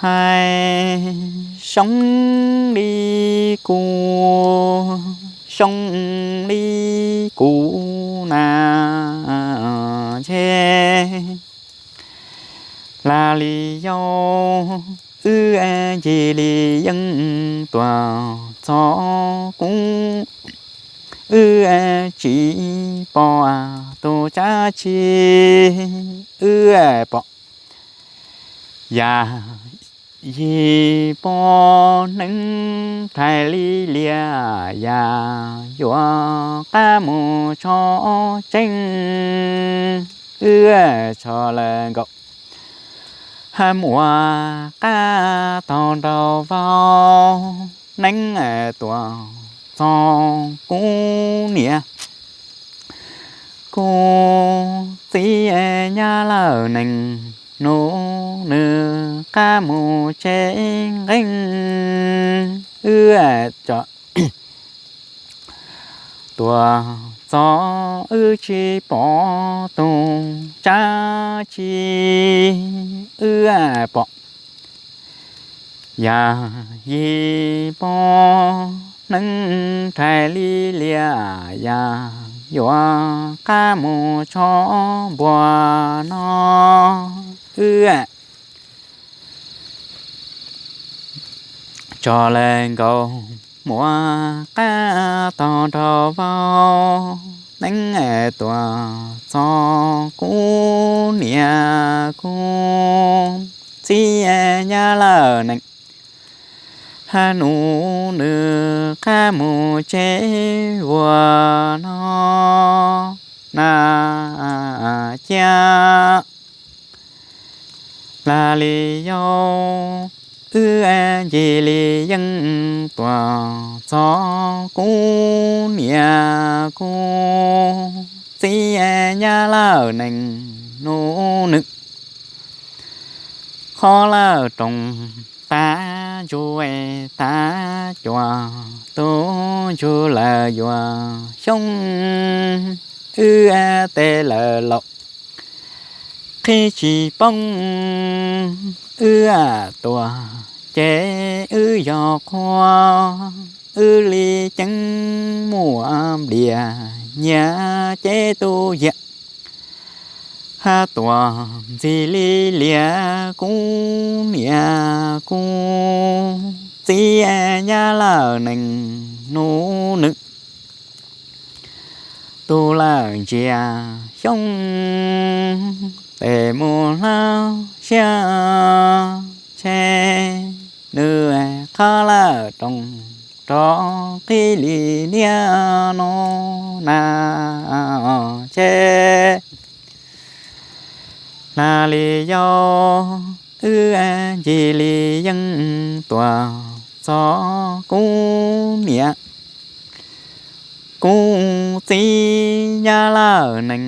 Hais soob li kuv, soob li kuv na ntshe. Lam li yau, wb ncig li yeej tuaj txog kuv, wb tsis pom tus tsab tsi, wb pom yam yim pog neeb rhais li lias yam yuav qab mus tshov tseeb, wb tshov lawm nkaus. Hab muaj qab taug nraug vau, neeb tuaj txog kuv niam kuv txiv nyab lawm nees, nub nws qab mus tsev nqeeb, wb tso tuaj txog wb tsis pom tus tsab tsi, wb pom yam yim pog neeb rhais li lias yam yuav qab mus tshov npua no, wb tso lawm nkaus. Muaj qab taug nraug vau, neeb tuaj txog kuv niam kuv txiv nyab lawm nees, hab nub nws qab mus tsev vuag no na cia. Lam li yau, wb ncig li yeej tuaj txog kuv niam kuv txiv nyab lawm nees, nub nws qhov lawm roos tav ntsuj tav cua, tus ntsuj lawm yuav xyoob, wb tej lawm laus qhib tsis poob, wb tuaj ces wb yog qhua, wb li ceeb muaj nplias nyias ces tus yam hab tuaj ntxig li lias kuv niam kuv txiv nyab lawm nees, nub nws tus lawm ntsia xyoob tes mus hlab siab ntshe, nws qhov lawm roos rov qhib li niaj no na ntshe. Lam li yau, wb ncig li yeej tuaj txog kuv niam kuv txiv nyab lawm nees,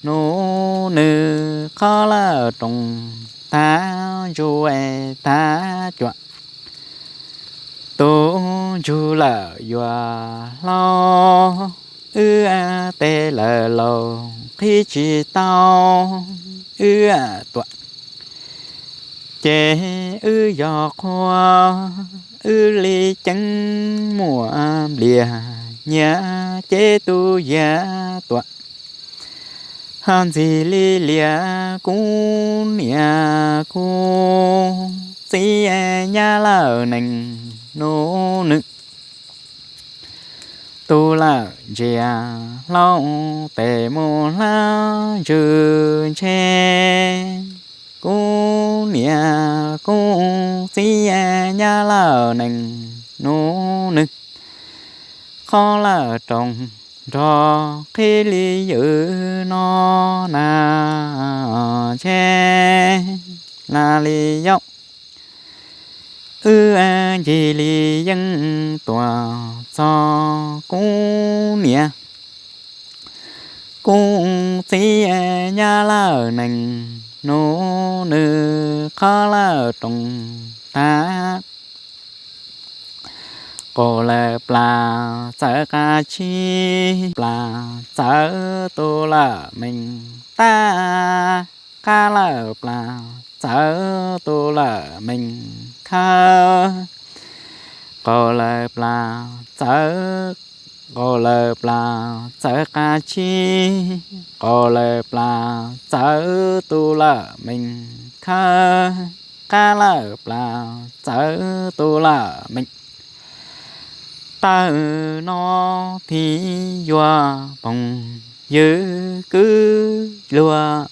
nub nws qhov lawm roos tav ntsuj tav cua, tus ntsuj lawm yuav hlau, wb tej lawm laus qhib tsis tau, wb tuaj ces wb yog qhua, wb li ceeb muaj nplias nyias ces tus yam tuaj hab ntxig li lias kuv niam kuv txiv nyab lawm nees, nub nws tus lawm ntsia hlau tes mus hlab ntsws ntshe, kuv niam kuv txiv nyab lawm nees, nub nws qhov lawm roos nrog qhib li ywm no na ntshe. Lam li yau, wb ncig li yeej tuaj txog kuv niam kuv txiv nyab lawm nees, nub nws qhov lawm roos tav, qaum lawm plas txawv qab tsi, plas txawv tus lawm mees tab, qab lawm plas txawv tus lawm meej khawb. Qaug lawm plaws txawv, qaug lawm plaws txawv qab tsib, qaug lawm plaws txawv tus lawm meej khawb, qab lawm plaws txawv tus lawm meej. Tawm no phim yuav poob, ywj kwj luag